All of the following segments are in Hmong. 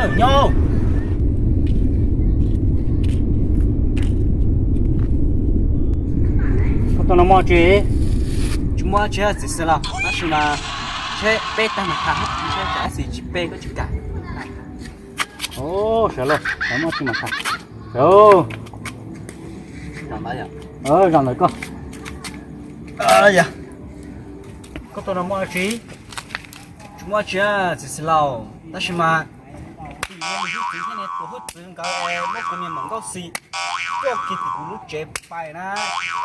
Nyob. Koj tuaj no muaj tsi? Tsis muaj tsi, txiv xwb los tab sis mas tsheb peb tag mas tham, tsheb tsam ib txhis tsis peb koj tsis kam. Sawv los, muaj tsi mas tham. Zaum ntawd koj. Koj tuaj no muaj tsi? Tsis muaj tsi, txiv xwb los tab sis mas tus hwj txwv thiab niag tus hwj txwv nkawd muab kuv niag maum Nkauj Xis coj kiag tim kuv lub tsev pais na.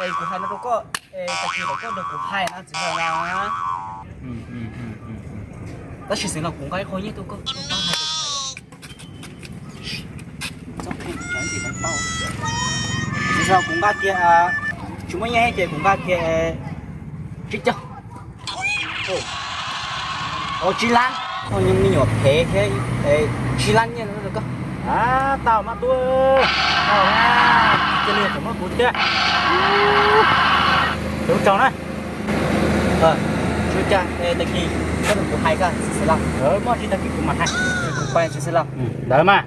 Es kuv hais no rau koj, es tag kis kom koj nrog kuv hais na txiv xwb los. Tab sis xwb los kuv nqa ib qho nyiaj tuaj koj, koj pab hais rau kuv hais. Txiv xwb los kuv nqa kiag, tsis muaj nyiaj ces kuv nqa kiag tsib caug. Ua tsib lab, koj yog me nyuam phem thiab, tsib lab nyiaj no rau koj. Tau mas tub, tau na, cia li txawm muab kuv thiab. Ua tsaug na. Tsis ua cas, tag kis koj nrog kuv hais koj txiv xwb los. Muaj tsi tag kis kuv mam hais. Kuv pais txiv xwb los. Ntawd mas.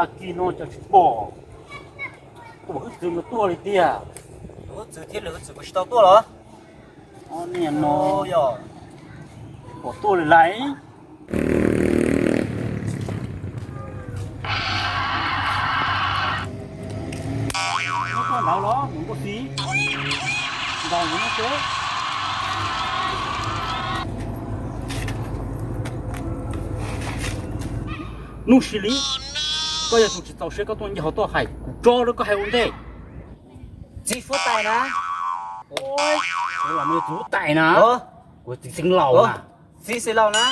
Tag kis no cas tsis pom tus hwj txwv no tuaj li tiag. Tus hwj txwv thiab lwm hwj txwv puas tsis tau tuaj los? Niag no yog pom tuaj li lais. Nyob tuaj ntawd los mus Nkauj Xis, ntaus mus no seb. Nuj Sis Lis, koj yog tus tsis txaus siab koj tuaj nco toj hais kuv tso rau koj hais ua ntej. Txiv Fuab Tais na. Kuv los mus txiv Fuab Tais na. Kuv txiv Xeev Laus na. Txiv Xeev Laus na.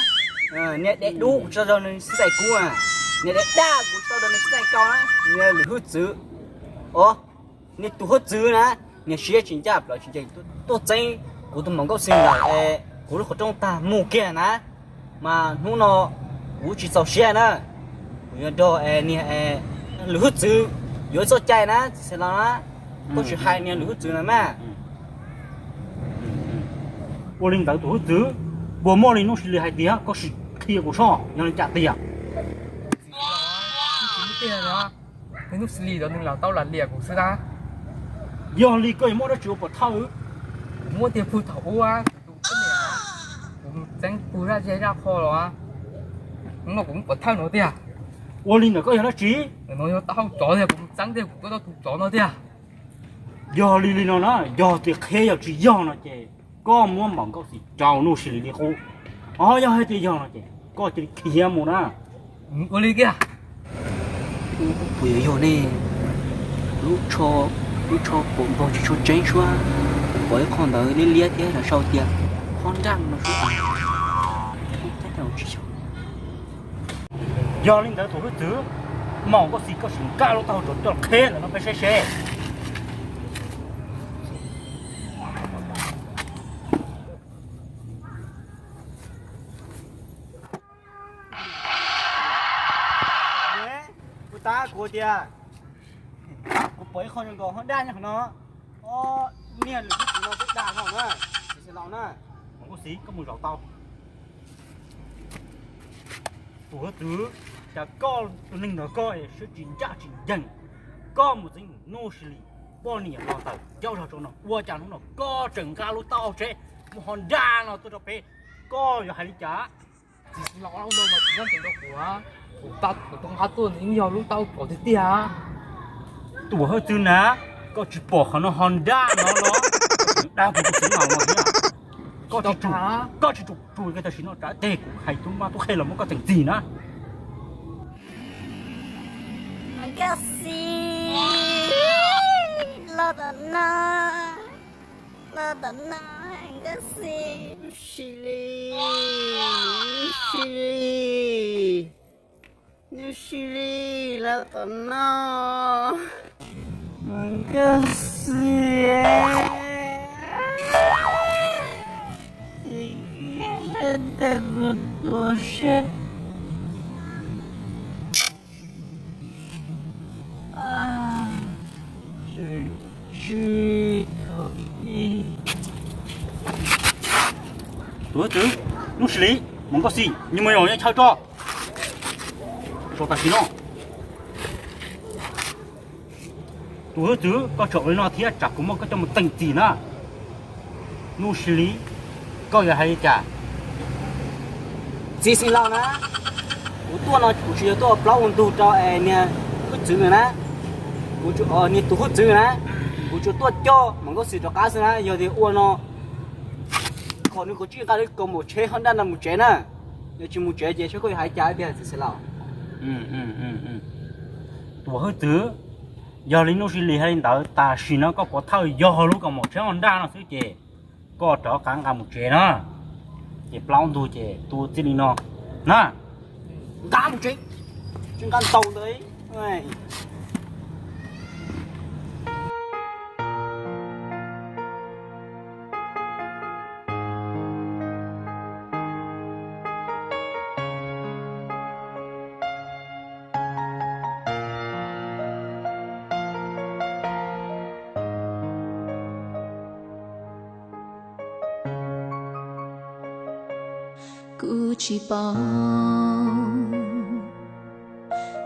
Niag daim dub kuv tsis tau nrog nws sib txais kub na. Niag daim daj kuv tsis tau nrog nws sib txais kau na. Niag lwm hwj txwv. Os, niag tus hwj txwv na. Niag siab tsis ncaj plaws tsis ncees tuaj txeeb kuv tus maum Nkauj Xis ntawm kuv lub qhov rooj tag mus kiag na. Mas hnub no kuv tsis txaus siab na. Kuv yuav nrog niag lwm hwj txwv yuav txoj cai na txiv Xeev Laus na. Koj tsis hais niag lwm hwj txwv na mas. Ua li ntawd tus hwj txwv, puas muaj li Nuj Sis Lis hais tias koj sim qhia kuv soj yog li cas tiag? Nuj Sis Lis los nws lam tau lam liam kuv xwb na. Yog li koj yuav muab dab tsi ua pov thawj? Kuv muab tiag pug thaum ub, kuv tus poj niam, kuv mus txeeb pug zaj zej zaj qho los, hnub no kuv muab pov thawj no tiag. Ua li ntawd koj yog dab tsi? Ntawm no yog taub hau tsov tiag, kuv mus txeeb tiag kuv tuaj tau tus tsov no tiag. Yog li li no na, yog tias qhia yog tsis yog no ces koj muab maum Nkauj Xis rau Nuj Sis Lis li qub. Os, yog hais tias yog no ces koj cia li khiav mus na. Ua li kiag. Puas yuav yog ne? Lub tsho, lub tsho pom npog tsis tshua tseeb suab, pom ib qho ntawd liab liab thiab los sau tias Honda no suab. Yog li ntawd tus hwj txwv, maum Nkauj Xis koj sim nkag lub taub hau tsov coj qheb ntawm no peb saib seb. Kuv tab kuv tias kuv pom ib qho zoo nkaus Honda nyob qhov no. Os, niag lwm hwj txwv no twb dag no na, txiv Xeev Laus na. Maum Nkauj Xis koj mus zaum tau. Tus hwj txwv, cas koj tus neeg ntawd koj siab tsis ncaj tsis ncees, koj mus txeeb Nuj Sis Lis poj niam los tawm ncauj zog rau no ua cas hnub no koj tseem nqa lub taub hau tsheb muaj Honda no tuaj rau peb, koj yuav hais li cas? Txiv Xeev Laus, ua no mas tsis nyob ntawm rau kuv, kuv tau nqa tuaj nws yeej yog lub taub hau tsov tiag tiag. Tus hwj txwv na, koj tsis pom qhov no Honda no los, dag kuv tus Xeev Laus no thiab. Koj tsis tsum, koj tsis tsum tsum tam sim no tsam ces kuv hais tub mab tub qhe los muab koj txeem txim na. Nkauj Xis, los tom no, los tom no, Nkauj Xis, Sis Lis, Sis Lis. Sli los tom no, Nkauj Xwm, tag kuv tus sab. Tus hwj txwv, Nuj Sis Lis, Mus Nkauj Xis, nyias mus yaum nyias chaw tso. Tso tam sim no. Tus hwj txwv, koj tsom li no thiab tsam kuv muab koj coj mus teem txim na. Nuj Sis Lis, koj yuav hais li cas? Txiv xeev laus na, kuv tuaj no kuv tsis yog tuaj plaub ua ntug rau es niag hwj txwv na, kuv, niag tus hwj txwv na, kuv tsuas tuaj coj Mus Nkauj Xis rov qab xwb na. Yog tias ua no, qhov nws kav tsij nqa lub kaus maum tsheb hos daj no mus tsev na. Yog tsis mus tsev ces saib koj yuav hais cas tiag txiv xeev laus. Tus hwj txwv, yog li Nuj Sis Lis hais li ntawd, tam sim no koj pov thawj yog lub kaus maum tsheb hos daj no xwb ces koj rov qab nqa mus tsev na. Ces plaub ntug ces tua txij li no na. Nqa mus tsev, tsis nqa ntaus ntawd. Kuv tsis paub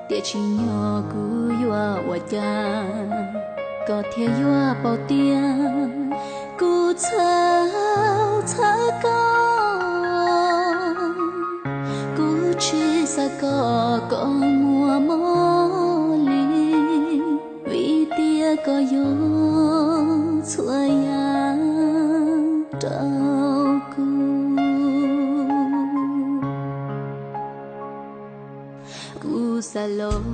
tias tsim nyog kuv yuav ua cas koj thiaj yuav paub tias kuv txhawj txhawj koj. Kuv tsis xav kom koj muaj mob li, vim tias koj yog txhua yam rau kuv. Kuv xav los